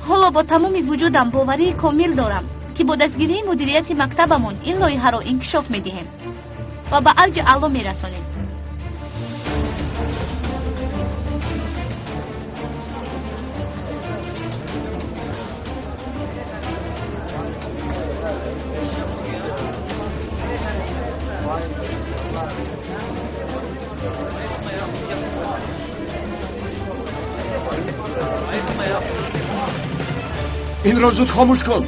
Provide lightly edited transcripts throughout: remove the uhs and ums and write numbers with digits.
Ҳоло бо тамоми вуҷудам боварии комил дорам, ки бо дастгирии мудирияти мактабамон ин лоиҳаро инкишоф медиҳем ва ба авҷи аъло мерасонем. Инро зуд хомӯш кун.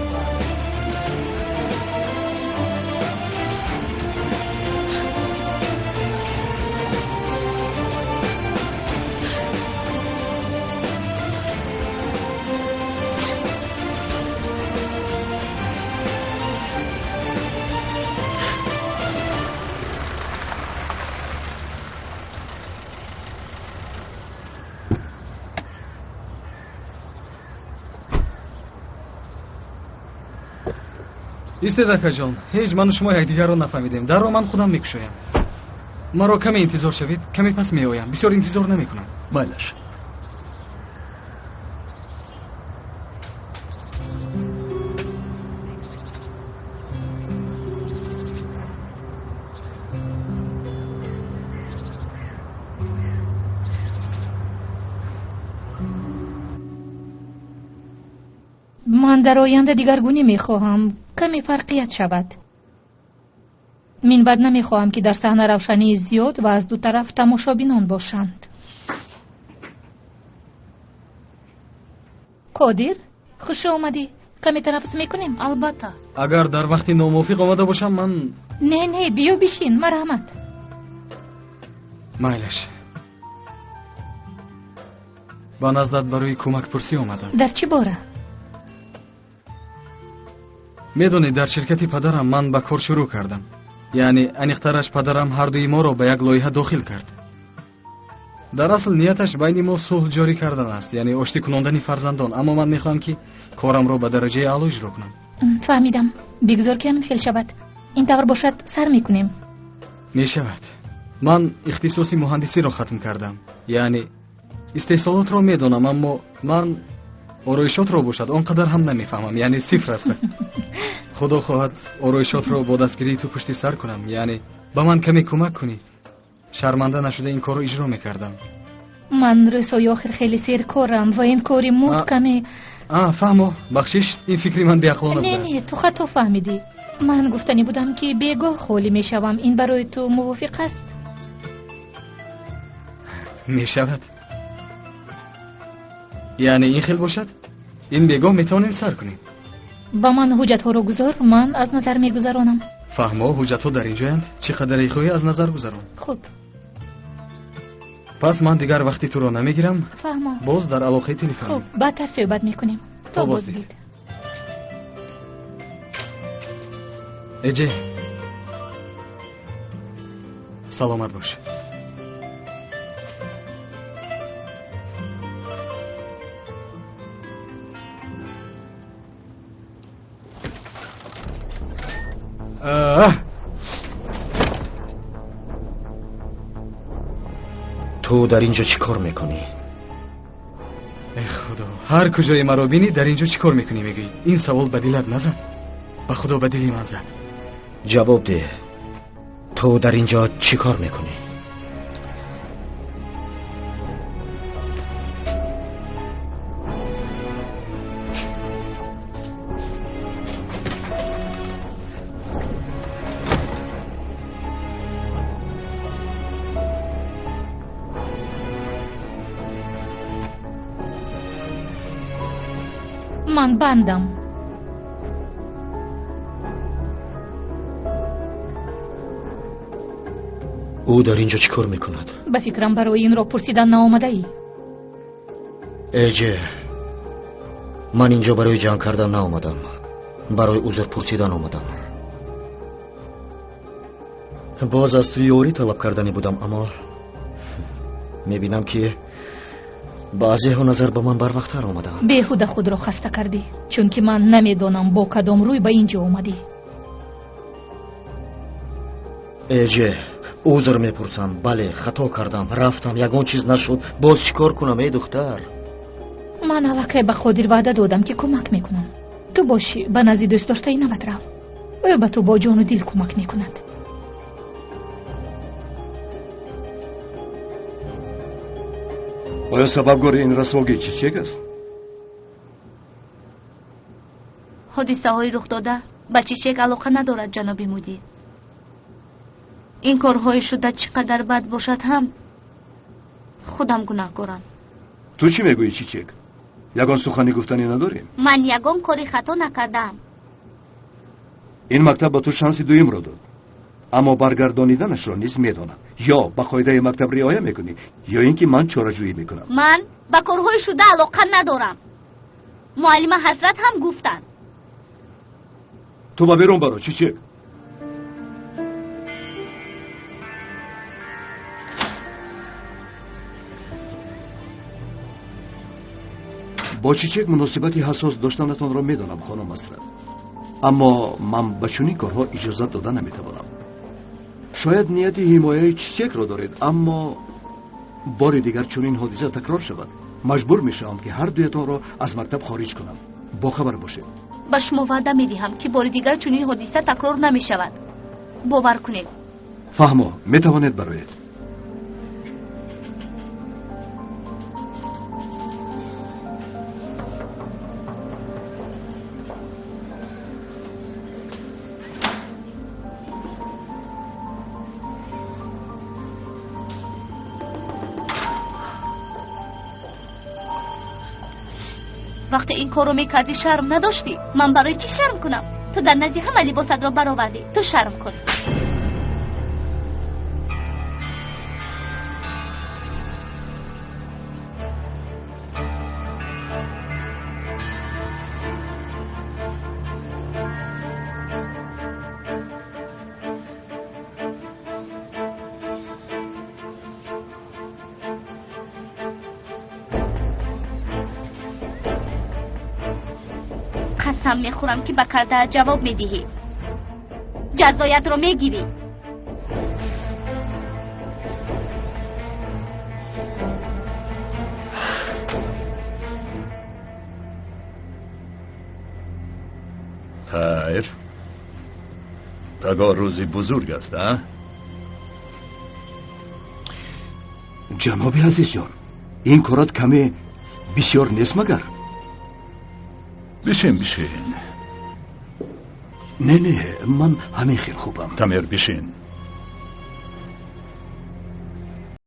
Истед, акаҷон, ҳеҷ ману шумо якдигарро нафаҳмидем. Дарро ман худам мекушоям. Маро каме интизор шавед, каме пас меоям. Бисёр интизор намекунам. Майлаш. Ман дар оянда дигаргунӣ мехоҳам, каме фарқият шавад. Минбаъд намехоҳам, ки дар саҳна равшании зиёд ва аз ду тараф тамошобинон бошанд. Қодир, хуш омадӣ. Каме танаффус мекунем? Албатта. Агар дар вақти номувофиқ омада бошам, ман Не, не, биё бишин, марҳамат. Майлаш. Ба наздат барои кӯмакпурсӣ омадам. Дар чӣ бора? Медонед, дар ширкати падарам ман ба кор шурӯъ кардам. Яъне аниқтараш падарам ҳардуи моро ба як лоиҳа дохил кард. Дар асл нияташ байни мо сулҳ ҷорӣ кардан аст, яъне оштӣ кунондани фарзандон. Аммо ман мехоҳам, ки корамро ба дараҷаи аъло иҷро кунам. Фаҳмидам. Бигзор ки ҳамин хел шавад. Ин тавр бошад, сар мекунем. Мешавад. Ман ихтисоси муҳандисиро хатм кардам. Яъне истеҳсолотро медонам, аммо ман ороишотро бошад он қадар ҳам намефаҳмам, яъне сифр аст. Худо хоҳад ороишотро бо дастгирии ту пушти сар кунам, яъне ба ман каме кӯмак кунӣ. Шарманда нашуда ин корро иҷро мекардам. Ман рӯзҳои охир хеле серкорам ва ин кори муд каме фаҳмо, бахшиш, ин фикри ман беақлона Не, будааст. не, ту хато фаҳмидӣ. Ман гуфтанӣ будам, ки бегоҳ холӣ мешавам. Ин барои ту мувофиқ аст? Мешавад. Яъне ин хел бошад, ин бегоҳ метавонем сар кунем. Ба ман ҳуҷҷатҳоро гузор, ман аз назар мегузаронам. Фаҳмо, ҳуҷҷатҳо дар инҷоянд. Чӣ қадаре хоҳӣ аз назар гузарон. Хуб. Пас ман дигар вақти туро намегирам. Фаҳмо. Боз дар алоқаи телефонӣ. Хуб, баъдтар суҳбат мекунем. То То боздид. боздид. Эҷе, саломат бош. Ту дар ин ҷо чӣ кор мекунӣ? Э худо, ҳар куҷое маро бинӣ, дар ин ҷо чӣ кор мекунӣ мегӯӣ. Ин савол ба дилат назад? Ба худо ба дили ман зад. Ҷавоб деҳ. Ту дар ин ҷо чӣ кор мекунӣ? Ман бандам. Ӯ дар ин ҷо чӣ кор мекунад? Ба фикрам, барои инро пурсидан наомадаӣ. Эҷе, ман ин ҷо барои ҷанг кардан наомадам, барои узр пурсидан омадам. Боз аз ту ёрӣ талаб карданӣ будам, аммо мебинам, ки баъзеҳо назар ба ман барвақттар омадаанд. Беҳуда худро хаста кардӣ, чунки ман намедонам бо кадом рӯй ба ин ҷо омадӣ. Эҷе, узр мепурсам. Бале, хато кардам, рафтам, ягон чиз нашуд. Боз чӣ кор кунам, эй духтар? Ман аллакай ба Қодир ваъда додам, ки кӯмак мекунам. Ту бошӣ, ба назди дӯстдоштаи нават рав. Ӯ ба ту бо ҷону дил кӯмак мекунад. Оё сабабгори ин расвогӣ Чичек аст? Ҳодисаҳои рухдода ба Чичек алоқа надорад, ҷаноби мудир. Ин корҳои шуда чӣ қадар бад бошад ҳам, худам гунаҳкорам. Ту чӣ мегӯӣ, Чичек? Ягон сухани гуфтанӣ надорӣ? Ман ягон кори хато накардаам. Ин мактаб ба ту шанси дуюмро дод, аммо баргардониданашро низ медонад. Ё ба қоидаи мактаб риоя мекунӣ, ё ин ки ман чораҷӯӣ мекунам. Ман ба корҳои шуда алоқа надорам. Муаллима Ҳасрат ҳам гуфтанд. Ту ба берун баро, Чичек. Бо Чичек муносибати ҳассос доштанатонро медонам, хонум Ҳасрат, аммо ман ба чунин корҳо иҷозат дода наметавонам. Шояд нияти ҳимояи Чичекро доред, аммо бори дигар чунин ҳодиса такрор шавад, маҷбур мешавам, ки ҳар дуятонро аз мактаб хориҷ кунам. Бохабар бошед. Ба шумо ваъда медиҳам, ки бори дигар чунин ҳодиса такрор намешавад. Бовар кунед. Фаҳмо, метавонед бароед. Вақте ин корро мекардӣ, шарм надоштӣ? Ман барои чӣ шарм кунам? Ту дар назди ҳама либосатро баровардӣ. Ту шарм кун. Қасам мехӯрам, ки ба кардаат ҷавоб медиҳӣ. Ҷазоятро мегирӣ. Хайр, пагоҳ рӯзи бузург аст, а? Ҷаноби азизҷон, ин корат каме бисёр нест магар? Бишин, бишин. Не, не, ман ҳамин хел хубам. Тамир, бишин.